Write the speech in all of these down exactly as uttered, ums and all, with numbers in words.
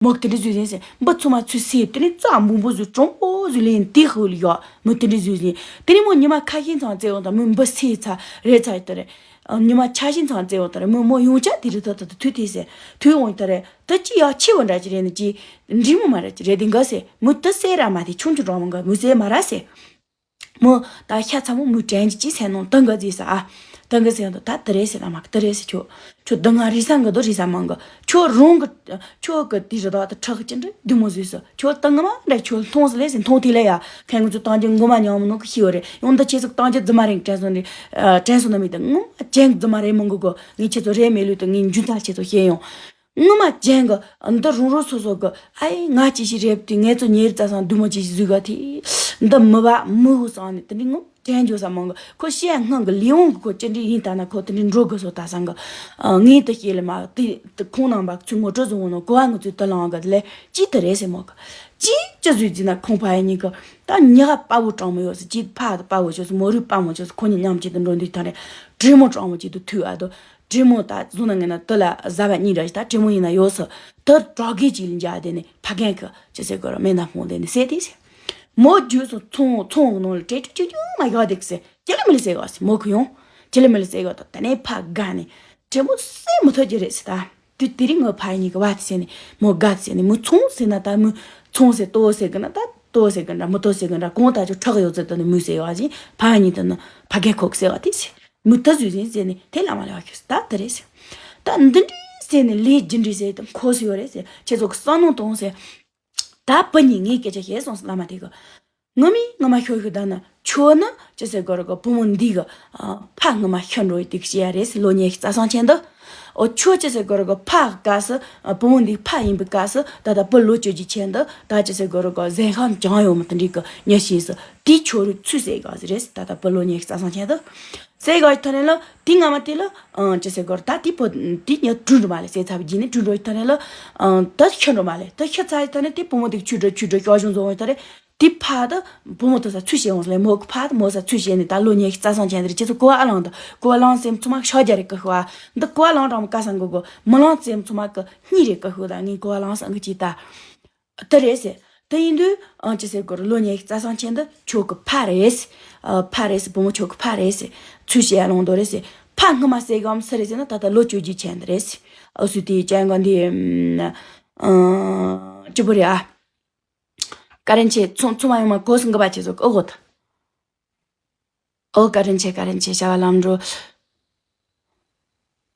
མོ་དེ་འདྲ་བཟོས་ཟིན་ཟེར། འབུ་ཚང་མ་ཚུར་བསད། དེ་ནས་རྩྭ་འབུམ་པོ་བཟོས། གྲུང་པོ་བཟོས་ལེན། དེ་ཧུ་ལ་ཡོད། མོ་དེ་འདྲ་བཟོས་ཟིན། དེ་ནས་མོ་ཉི་མ་ཁ་ཤས་ཚང་བཙལ་འོང་དང་། མོ་འབུ་བསད་ཚར་རེད་ཚར་ཡོད་དེ་རེད། ཉི་མ་ཆ་ཤས་ཚང་བཙལ་འོང་དེ་རེད། མོ་མོ་ཡོང་ཆ་དེ་རེད། ད་ད་ད་ཐུག་དེ་ཟེར། ཐུག་འོང་དེ་རེད། ད་ཅི་ཡག་ཆེ་བོ་འདྲ་ཅི་རེད་ནི། ཅི་འདྲི་མོ་མ་རེད། ཅི་རེད་དེ་འགའ་ཟེར། མོ་ད་བསད་ར་མ་དེ་ཆུང་ཆུང་གྲོགས་མོ་འགའ་མོ་བསད་མ་ར་ཟེར། མོ་ད་ཤ་ཚ་མོ་མོ་དྲན་གྱི་ཅི་ཟེར་ནོ་ད་འགའ་ཟེར་ས་ཨ། ད་འགའ་ཟེར་ཡོང་དུ་ད་དེ་རེད་ཟེར། ལ་མ་གི་དེ་རེད་ཟེར། ཁྱོད་ཁྱོད་ད་ང་རི་ས་འགའ་དོ་རི་ས་མང་གི། ཁྱོད་རང་གི་ཁྱོད་གི་དེ་རི་དྭགས་དེ་ཁྲག་གི་ཅི་འདྲ་བདུད་མོ་བཟོས་སོ། ཁྱོད་ད་ངོ་མ་འདྲ་ཁྱོད་མཐོང་སི་ལེ་ཟེར། མཐོང་དེ་ལེ་ཡ། ཁན་ང་ཚོ་བཏང་རྒྱུ་མགོ་མ་ཉམས་མོ་ནོ་གི་ཤི་བ་རེད། ཡོང་ད་ཁྱེད་ཚོ་བཏང་རྒྱུ་རྫུན་མ་རེད། དྲན་སོང་ནི་དྲན་སོང་ན་མི་ད་ངོ་མ་ཅན་རྫུན་མ་རེད་མང་གི་གོ། ངས་ཁྱེད་ཚོ་རེད་མེད་ལུས་ད་ངས་འཇུ་ད་ཁྱེད་ཚོ་ཤེས་ཡོང་། ངོ་མ་ཅན་གི་འདི་རང་རང་སོ་སོ་གི། ཨའི་ང་ཅི་ཞིག་རེད་དུས་ངེད་ཚོ་ཉེ་རི་རྩ་སང་བདུད་མོ་ཅི་ཞིག་བཟོས་ག་དེ། འདི་མི་བ་མི་བུ་སང་ནི་དེ་འདྲའི་ངོ་ཅན་འཇོ་ས་མང་གི། ཁོ་ཤེས་སྔོན་གི་ལས་འོང་གི། ཁོ་ཅི་འདྲའི་ཡིན་ད་ན་ཁོ་དེ་འདྲའི་འགྲོ་གི་སོ་ད་སང་གི། ངས་དེ་ཤེས་ལེ་མ་དེ་དེ་ཁོང་རྣམ་པ་ཚོས་ངོ་སྤྲོད་བཟོ་འོང་ནོ་གོ་བ་ང་ཚོས་དེ་ལང་གི་ལེ་ཅི་དེ་རེད་ཟེར་མོ་གི། ཅི་ཅི་བཟོས་ཟིན་ན་ཁོང་ཕ་ཡ་གཉིས་གི་ད་ཉི་ཧ་དཔའ་བོ་དྲང་མོ་ཡོད་ཟེར། ཅི་ཕ་དེ་དཔའ་བོ་ཆོག་ཟེར། མོ་རུས་དཔའ་མོ་ཆོག་ཟེར། ཁོ་གཉིས་མཉམ་གཅིག་ཏུ་འགྲོ་འདུག་ད་རེད། དྲེད་མོ་དྲང་མོ་གཅིག་ཏུ་ཐུག་ཨ་དོ། དྲེད་མོ་ད་བཟུང་ན་ངེས་ན་དེ་ལ་བཟའ་བ་གཉིས་འདྲ་ཞིག་ད་དྲེད་མོ་ཡིན་ན་ཡོད་སོ། དེ་གྲོགས་ཀྱི་ཅིག་ལ་འཇགས་དེ་ནས་ཕ་རྒན་གི་ཅི་ཟེར་དགོས་ར་མེ་མདའ་སྨོན་དེ་ནས་བསད་དེ་ཟེར། མོ་རྒྱུས་སོ་ཚོང་ཚོང་གི་ནང་ལ་དྲེད་དྲེད་ཅུ་ཅུ་མ་བཞག་དེ་གི་ཟེར། ཅི་ལ་མི་ལ་ཟེར་ག་ཟེར། མོ་གི་ཡོང་ཅི་ལ་མི་ལ་ཟེར་ག་ད་དེ་ནས་ཕ་དགའ་ནས་དྲེད་མོ་བསད་མི་ཐུབ་ཀྱི་རེད་ཟེར་ད། དུས་དེ་རིང་ངོ་ཕ་ཡི་གཉིས་ཀྱི་བ་དེ་བསད་ནས་མོ་དགའ་དེ་བསད་ནས་མོ་ཚོང་ཟེར་ན་ད་མོ་ཚོང་ཟེར་ལྟོ་ཟེར་གི་ན་ད་ལྟོ་ཟེར་གི་འདྲ་མི་ལྟོ་ཟེར་གི་འདྲ་གང་ད་ཅོ་ཁྲག་ཡོད་ཚད་དུ་ནས་མོ་ཟེར་བ་ཞིག་ཕ་ཡི་གཉིས་དུ་ནི་ཕ་རྒན་ཁོག་ཟེར་བ་དེ་ཟེར། མོ་ད་བཟོས་ཟིན་ཟེར་ནས་དེ་ལ་མ་ལས་བ་ཁྱོད་ད་དེ་རེད་ཟེར། ད་འདི་འདྲའི་ཟེར་ནས་ལས་ཇི་འདྲའི་ཟེར་དུ་འཁོར་སོ་ཡོད་རེད་ཟེར། ཁྱེད་ཚོ་གི་བསམ་མནོ་གཏོང་ཟེར། ད་བུ་གཉིས་ངའི་སྐད་ཆ་བཤད་སོང་ཟེར། བླ་མ་དེ་གི་ངོ་མའི་ངོ་མ་ཤོད་ཤོད་ད་ན་ཁྱོད་ནི་ཅི་ཟེར་དགོས་རེད་གི། བུ་མོ་འདི་གི་ཕ་ངོ་མ་ཤི་འགྲོ་ཡི་དུས་ཀྱི་ཡ་རེད་ཟེར། ལོ་ཉི་ཤུ་རྩ་གསུམ་ཆེན་འདི། ཨོ་ཁྱོད་ཅི་ཟེར་དགོས་རེད་གི། ཕ་གི་སྐབས་སུ་བུ་མོ་འདི་ཕ་ཡིན་པའི་སྐབས་སུ་ད་ལྟ་བུ་ལོ་བཅོ་བརྒྱད་ཆེན་འདི་ད་ཅི་ཟེར་དགོས་རེད་གི། གཟན་ཤམ་ཅང་ཡོད་མི་དེ་འདྲའི་གི་ཉི་ཤུ་ཟེར། དེའི་ཁྱོད་རུ་ཚུད་ཟེར་ག་ཟེར་རེད་ཟེར། ད་ལྟ་བུ་ལོ་ཉི་ཤུ་རྩ་གསུམ་ཆེན་འདི། ཟེར་ག་ཐ་ནས་ལ་དེ་སྔ་མ་དེ་ལ་ཨང་ཅི་ཟེར་དགོས་རེད། ད་དེ་བུ་དེ་ཉ་དྲུད་འགྲོ་མ་ལེ་ཟེར་ཚར་བའི་རྗེས་ནས་དྲུད་འགྲོ་ཐ་ནས་ལ་ཨང་ད་ཤི་འགྲོ་མ་ལེ། ད་ཤི་ཚར་ཐ་ནས་དེ་བུ་མོ་དེ་ཆུ་འགྲོ་ཆུ་འགྲོ་ཤོག་ཤོག་འཛོམས་ཐ་ནས་དེ་ཕ་ད་བུ་མོ་དེ་ས་ཚུལ་བྱེད་འོང་ཟེར་ལེ། མོ་གི་ཕ་ད་མོ་ས་ཚུལ་བྱེད་ནས་ད་ལོ་ཉི་ཤུ་རྩ་གསུམ་ཆེན་དེ་རེད། ཁྱེད་ཚོ་གོ་བ་ཨ་ལང་ད་གོ་བ་ལང་སེམས་ཚོ་མ་ཤོག་རྒྱ་རེ་ཀི་ཤོ་ཨ། འདི་གོ་བ་ལང་རང་མ་ཀ་སང་གོ་གོ་མི་ལང་སེམས་ཚོ་མ་ཀི་སྙིང་རེ་ཀི་ཤོ། ད་ངས་གོ་བ་ལང་སང་གི་ཅི་ད། དེ་རེད་ཟེར། དེ་ཡིན་དུས་ཨང་ཅི་ཟེར་དགོས་རེད། ལོ་ཉི་ཤུ་རྩ་གསུམ་ཆེན་འདི་ཁྱོད་ཀྱི་ཕ་རེད་ཟེར། ཨ་ཕ་རེད་ཟེར། བུ་མོ་ཁྱོད་ཀྱི་ཕ་རེད་ཟེར། ཚུལ་བྱེད་ཡ་ལོང་དོ་རེད་ཟེར། ཕ་སྔོན་མ་ཟེར་གམ་སུ་རེད་ཟེར་ན་ད་ལྟ་ལོ་བཅོ་བརྒྱད་ཆེན་འདི་རེད་ཟེར། ཨུ་སུ་དེའི་ཅན་ག་འདི་ཨ་ཅི་བོ་རེད་ཨ། ཀ་རན་ཆེ་ཚོང་ཚོང་མ་ཡོང་མ་གོ་སུ་འགི་བ་ཆེ་ཟོ་ཨོ་གོ་ད། ཨོ་ཀ་རན་ཆེ་ཀ་རན་ཆེ་བྱ་བ་ལམ་འགྲོ།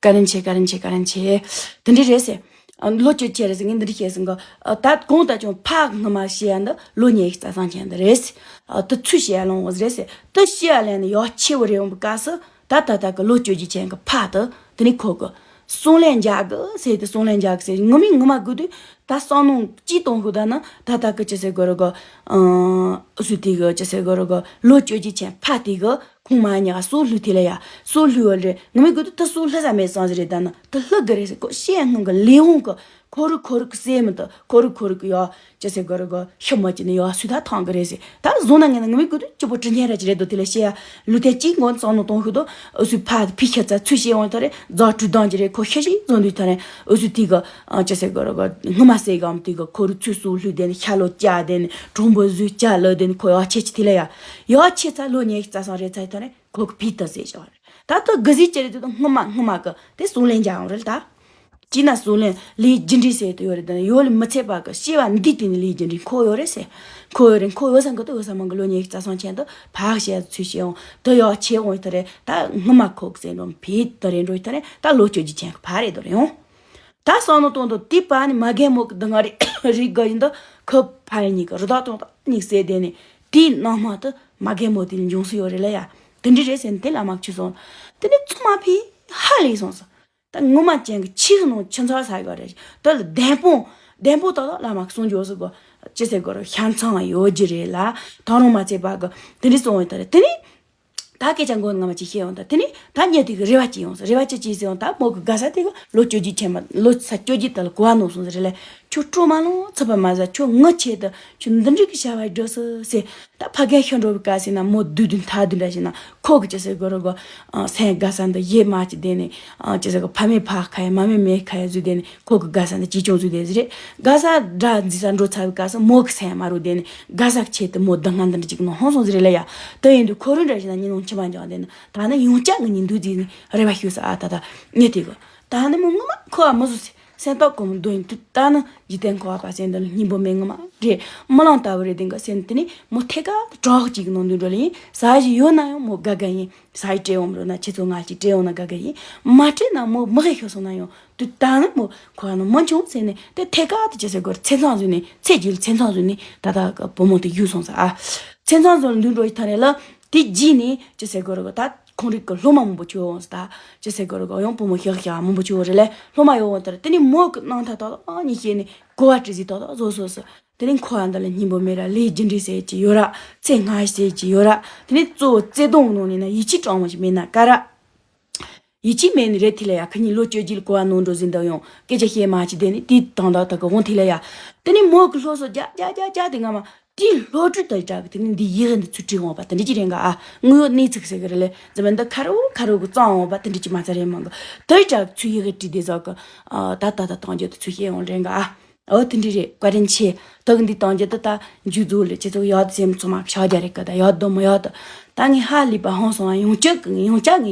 ཀ་རན་ཆེ་ཀ་རན་ཆེ་ཀ་རན་ཆེ། དེ་འདྲ་རེད་ཟེར། ཨ་ལོ་བཅོ་བརྒྱད་རེད་ཟེར། ངས་འདི་འདྲ་བཤད་ཟིན་གི། ཨ་ད་གོང་ད་ཅུང་ཕ་སྔ་མ་བཤད་ཡ་འདི་ལོ་ཉི་ཤུ་རྩ་གསུམ་ཆེན་འདི་རེད་ཟེར། ཨ་དེ་ཚུལ་བཤད་ཡ་ལོང་བ་རེད་ཟེར། དེ་བཤད་ཡ་ལན་ནི་ཡག་ཆེ་བོ་རེད་འོང་བའི་སྐབས་སུ་ད་ད་ད་གི་ལོ་བཅོ་བརྒྱད་ཆེན་གི་ཕ་དེ་དེ་ནི་ཁོ་གི་གསུང་ལན་འཇག་གི་ཟེར། དེ་གསུང་ལན་འཇག་གི་ཟེར། ངོ་མི་ངོ་མ་དགོས་དུས་ད་བསམ་མནོ་ཅི་གཏོང་དགོས་ད་ན་ད་ད་གི་ཅི་ཟེར་དགོས་རེད་གི། ཨ་སུ་དེ་གི་ཅི་ཟེར་དགོས་རེད་གི། ལོ་བཅོ་བརྒྱད་ཆེན་ཕ་དེ་གི་ཁོང་མ་ཉག་སུ་ལྷུ་དེ་ལ་ཡ་སུ་ལྷུ་བ་རེད། ངོ་མི་དགོས་དུས་ད་སུ་ལྷུ་ས་མེད་སང་ཟེར་རེད། ད་ན་ད་ལྷུ་གི་རེད་ཟེར། ཁོ་ཤེས་སྔོན་གི་ལས་འོང་གི་ཁོ་རུ་ཁོ་རུ་གི་སེ་མི་ད་ཁོ་རུ་ཁོ་རུ་གི་ཡ་ཅི་ཟེར་དགོས་རེད་གི། ཤི་མ་ཅི་ནི་ཡ་སུ་ད་ཐང་གི་རེད་ཟེར། ད་བཟུང་ན་ངས་ན་ངོ་མི་དགོས་དུས་སྐྱིད་པོ་དྲི་ཉན་ར་ཅི་རེད་དོ། དེ་ལ་ཤེས་ཡ་ལུས་ཐལ་གཅིག་མགོ་བཙོང་ནོ་གཏོང་ཤུགས་དོ། ཨུ་སུ་ཕ་ཕི་ཤ་ཚ་ཚུལ་ཤེས་འོང་ཐ་རེ་རྫ་གྲུ་དང་ཅི་རེད། ཁོ་ཤ་ཞིག་བཟུང་དུས་ཐ་རེ་ཨུ་སུ་དེ་གི་ཅི་ཟེར་དགོས་རེད་གི། སྔོན་མ་སེ་གམ་དེ་གི་ཁོ་རུ་ཚུལ་སུ་ལྷུ་དེ་ནི་ཤ་ལོ་ཅ་དེ་ནི་གྲོང་པོ་བཟོས་ཅ་ལོ་དེ་ནི་ཁོ་ཡ་ཆེ་ཆི་དེ་ལ་ཡ་ཡ་ཆེ་ཚ་ལོ་ཉི་ཤུ་རྩ་གསུམ་རེད་ཚ་ཐ་རེ། ཁོ་གི་ཕི་ཏི་ཟེར་བཞག་རེད། ད་ལྟ་གི་ཟིག་ཅི་རེད་དེ་ད་སྔོན་མ་སྔོན་མ་གི་དེ་གསུང་ལན་རྒྱག་ཡོང་རེད། ད་ཅི་ན་གསུང་ལན་ལས་རྒྱུ་འབྲས་ཟེར་དུ་ཡོད་རེད། ད་ཡོད་ལ་མི་ཚད་པ་གི་ཤེས་པ་འདི་དེ་ནི་ལས་རྒྱུ་འབྲས་འཁོར་ཡོད་རེད་ཟེར། འཁོར་ཡོད་རེད། འཁོར་ཡོད་ས་གི་ད་འོད་ས་མང་གི་ལོ་ཉི་ཤུ་རྩ་གསུམ་ཆེན་དུ་ཕག་བཤད་ཚུལ་ཤེས་ཡོང་དུ་ཡག་ཆེ་འོང་ཡོད་ད་རེད། ད་སྔོན་མ་ཁོག་ཟེར་འགྲོ་ཕི་ཏི་རེད་འགྲོ་ཡོད་ད་རེད། ད་ལོ་བཅོ་བརྒྱད་ཆེན་གི་ཕ་རེད་དོ་རེད་ཡོང་། ད་བསམ་མནོ་གཏོང་དུ་དེ་པ་ནི་མ་རྒན་མོ་གི་སྡུག་བསྔལ་རེད་རིག་གི་ཡིན་ད་ཁོ་ཕ་ཡི་གཉིས་ཀྱི་རི་དྭགས་དང་ད་གཉིས་བསད་དེ་ནི་དེའི་ནང་མ་ད་མ་རྒན་མོ་དེ་ལ་འབྱུང་སྲིད་ཡོད་རེད་ལ་ཡ། དེ་འདྲ་རེད་ཟེར་ནས་དེ་ལ་མ་ཁྱུ་སོང་། དེ་ནས་ཚང་མ་ཕི་ཧ་ལས་སོང་ཟེར། ད་ངོ་མ་ཅན་གྱི་ཆིག་ནང་ཆུ་མཚར་ས་ཡོད་རེད། ད་ལ་བདེན་དཔང་བདེན་དཔང་ཏག་ཏག་ལ་མ་གསུང་རྒྱུ་ཟེར་གོ། ཅི་ཟེར་གོ་ར་ཤ་ཚང་ཡོད་རྒྱུ་རེད་ལ། ད་རུང་མ་ཚད་པ་གི་དེ་འདྲ་སོང་ཡོད་ད་རེད། དེ་ནས། ད་སྐད་ཆ་མགོ་ནས་ང་མ་ཅིག་བཤད་ཡོང་། ད་དེ་ནས་ད་ཉེ་དུས་ཀྱི་རེ་བ་ཅིག་ཡོང་ཟེར། རེ་བ་ཅིག་ཅིག་ཟེར་ཡོང་། ད་མོ་གི་དགའ་ས་དེ་གི་ལོ་བཅོ་བརྒྱད་ཆེན་མ་ལོ་ས་བཅོ་བརྒྱད་དེ་ལ་གོ་བ་ནོར་སོང་ཟེར་རེད་ལ། ཁྱོད་སྤྲོ་མ་ལོང་ཚུད་པ་མ་ཟད། ཁྱོད་ངི་ཆེད་དུ་ཁྱོད་འདི་འདྲ་གི་བྱ་བ་འགྲོ་སི་ཟེར། ད་ཕ་རྒན་ཤི་འགྲོ་བའི་སྐབས་སུ་ན་མོ་བདུད་དུ་མཐའ་བདུད་འདྲ་ཞིག་ན། ཁོ་གི་ཅི་ཟེར་དགོས་རེད་གོ། སེམས་དགའ་ས་འདི་ཡེ་མ་ཅི་བསྡད་ནས། ཅི་ཟེར་གོ། ཕ་མེས་ཕ་ཁ་ཡ་མ་མེས་མེས་ཁ་ཡ་བཟོས་བསྡད་ནས། ཁོ་གི་དགའ་ས་འདི་ཅི་ཅུང་བཟོས་བསྡད་ཟིག་རེད། དགའ་ས་དགྲ་འཛིན་ས་འགྲོ་ཚར་བའི་སྐབས་སུ་མོ་གི་སེམས་མ་རུ་བསྡད་ནས། དགའ་ས་ཆེད་དུ་མོ་སྡུག་བསྔལ་འདི་འདྲ་ཅིག་ནང་ལྷུང་སོང་ཟིག་རེད་ལ་ཡ། དེ་ཡིན་དུས་ཁོ་རང་འདྲ་ཞིག་ན་ཉིན་ནང་མཆི་མ་འཇོག་བསྡད་ནས། ད་ནི་ཡང་བསྐྱར་ངི་གཉིས་འདུག་ཟིག་ནས་རེ་བ་ཞུ་ས་ཨ། ད་ད་ངས་དེ་གོ། ད་ནི་མོ་ངོ་མ་ཁོ་ཨ་མི་བཟོ་ཟེར། སེམས་ཐག་གོ་མོ་འདོན་དུས་ད་ནི་འཇིག་རྟེན་འཁོར་བ་པ་སེམས་འདི་ལ་སྙིང་པོ་མེད་ངོ་མ་རེད། རྨི་ལམ་ལྟ་བུ་རེད། དེང་གི་སེམས་དེ་ནི་མོ་ཐད་ཀར་དུ་བྲག་གཅིག་གི་ནང་དུ་འགྲོ་ལེ་ཡིན། ཟ་ཞིག་ཡོད་ན་ཡང་མོ་དགའ་དགའ་ཡིན། ཟ་ཡི་སྤྲད་འོང་རོགས་ན། ཁྱེད་ཚོ་ང་ཅིག་སྤྲད་འོང་ན་དགའ་དགའ་ཡིན། མ་སྤྲད་ན་མོ་མི་ཧེ་ཤོར་སོང་ན་ཡང་དུས་ད་ནི་མོ་ཁོ་ནི་མི་འཆུང་ཟེར་ནས། དེ་ཐད་ཀར་དུ་ཅི་ཟེར་དགོས་རེད། ཚེ་མཚམས་བཟོས་ནས། ཚེ་རྒྱུད་ལ་ཚེ་མཚམས་བཟོས་ནས་ད་ལྟ་བུ་མོ་དེ་བཞུགས་སོང་ཟེར་ཨ། ཚེ་མཚམས་བཟོས་ནས་འདུག་འགྲོ་ཡི་ཐ་རེ་ལ། དེ་རྗེས་ནས་ཅི་ཟེར་དགོས་རེད་གོ། ད་ཁོང་རིགས་ཀྱི་སློབ་མ་མང་པོ་བྱོས་འོང་ཟེར། ད་ཅི་ཟེར་དགོས་རེད་གོ། ཡང་བུ་མོ་ཤག་ཤག་མང་པོ་བྱོས་རེད་ལེ། སློབ་མ་ཡོང་འོང་དེར་དེ་ནི་མོ་གི་སྣང་མཐའ་ཐོག་ལ་ཨ་ནི་བཤད་ནས་གོ་བ་དྲི་ཟིག་ཐོག་ཐོག་བཟོ་སོ་སོ། དེ་ནི་འཁོར་བ་འདི་ལ་སྙིང་པོ་མེད་ར། ལས་རྒྱུ་འབྲས་ཟེར་གྱི་ཡོད་ར། ཚེ་སྔ་ཟེར་གྱི་ཡོད་ར། དེ་ནི་གཙོ་བོ་བརྩེ་དུང་གི་ནང་ནས་ན་ཡིད་ཆེས་དྲང་མོ་ཞིག་མེད་ན་ཀ་ར། ཡིད་ཆེས་མེད་ནི་རེད། དེ་ལ་ཡ་ཁ་ཉིན་ལོ་བཅོ་བརྒྱད་ལ་གོ་བ་ནོར་འགྲོ་ཟིན་འདུག་ཡང་སྐད་ཆ་བཤད་མ་བྱས་བསྡད་ནི་དེ་དང་ད་ད་གི་འོང་། དེ་ལ་ཡ་དེ་ནི་མོ་གི་སློབ་གསོ་རྒྱག་རྒྱག་རྒྱག་རྒྱག་དེ་སྔ་མ་དེའི་སློབ་ཕྲུག་དེ་དྲག་གི་དེ་ནི་འདི་ཡི་གེ་འདི་ཚུར་བྲིས་འོང་བ་དེ་འདྲ་ཅིག་རེད་ག་ཨ། དངོས་ཡོད་གནས་ཚུལ་ཟེར་གི་རེད་ལེ། འཛམ་བུ་འདི་ཁ་རུ་ཁ་རུ་གི་གཙང་འོང་བ་དེ་འདྲ་ཅིག་མ་ཚད་རེད་མང་གི། དེ་དྲག་ཚུར་ཡི་གེ་བྲིས་བསྡད་ཟོག་གི། ཨ། ད་ད་ད་དང་རྒྱུ་དེ་ཚུར་བཤད་འོང་རེད་ག་ཨ། འོ་དེ་འདྲ་རེད། བཀའ་དྲིན་ཆེ། ད་གི་འདི་དང་རྒྱུ་དེ་ད་མཇུག་རྫོགས་ལེ། ཁྱེད་ཚོ་ཡག་དེ་སེམས་ཚོ་མ་ཤག་རྒྱ་རེད་ག་ད་ཡག་དོ་མི་ཡག་དོ། ད་ངས་ཧ་ལས་པ་ཧང་སོང་ཨ། ཡང་བསྐྱར་གི་ཡང་བསྐྱར་ངས་